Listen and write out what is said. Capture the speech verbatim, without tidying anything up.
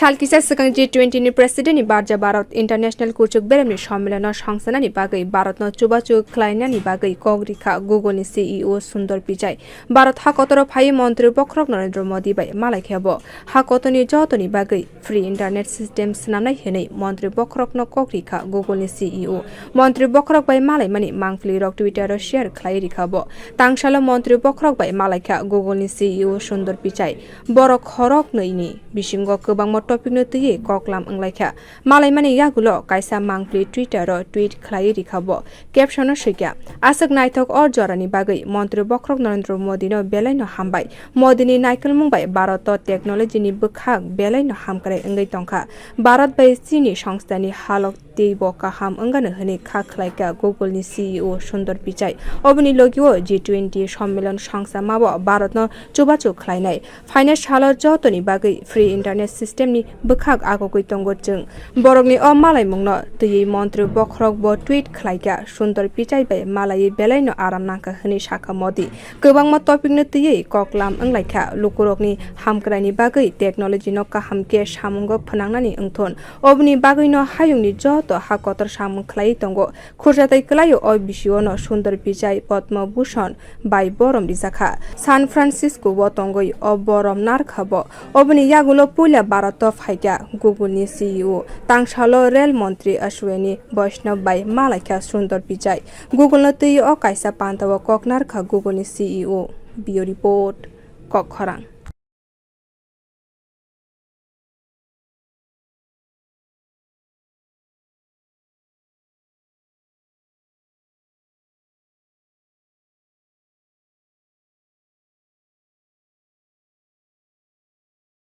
Sal kisa swkang G twenty ni President ni barja Bharat International Kuchuk Beremni Sommilono songsanani bagwi Bharatno chubachu khlainani bagwi kok rikha Google ni C E O Sundar Pichai. Bharat hakotoro phaiwi Montri Bokhorok Narendra Modi bai malai khe bo hakotoni jotoni bagwi free internet system swnamnai hwnwi Montri Bokhorokno kok rikha Google ni C E O. Montri Bokhorok bai malaimani mangpli rok Twitter o share khlai rikha bo. Tangsalo Montri Bokhorok bai malaikha Google ni C E O Sundar Pichai. Borok khorok nwi ni bisingo kwbangma topic no twiwi koklam wnglaikha. Malaimani yagulo kaisa mangpli Twitter o tweet khlai rikha bo. Caption o swikha, "Aswk naithok o jorani bagwi Montri Bokhorok Narendra Modi no belai no hambai. Modi ni naikolmung bai Bharat o technology ni bwkhak belai no hamkrai wngwi tongkha. Bharat bai chini songstha ni halok teibo kaham wngano hwnwi kha khlaikha Google ni C E O Sundar Pichai. Oboni logio G twenty Sommilono songsamao Bharat no chubachu khlainai. Phainai salo jotoni bagwi free internet system ni bwkhak agogwi tongo chwng." Borokni o malaimungno twiwi Montri Bokhorok bo tweet khlaikha, "Sundar Pichai bai malaiwi belai no aram nangkha," hwnwi sakha Modi. Kwbangma topic no twiwi koklam wnglaikha, lukurokni hamkraini bagwi technology no kaham khe samungo phwnangnani wngthun. Oboni bagwino hayungni joto ha kotor samung khlaiwi tongo. Khursa tei kwlaio o bisio no Sundar Pichai Padma Bhushan bai borom rijakha. San Francisco o tongwi o borom narkha bo. Oboni yagulo puila Bharat o phaikha Google ni C E O. Tangsalo rel montri Ashwini Vaishnaw bai malaikha Sundar Pichai. Google no twiwi o kaisa panta o kok narkha Google ni C E O. Bureau Report, Kok Khorang.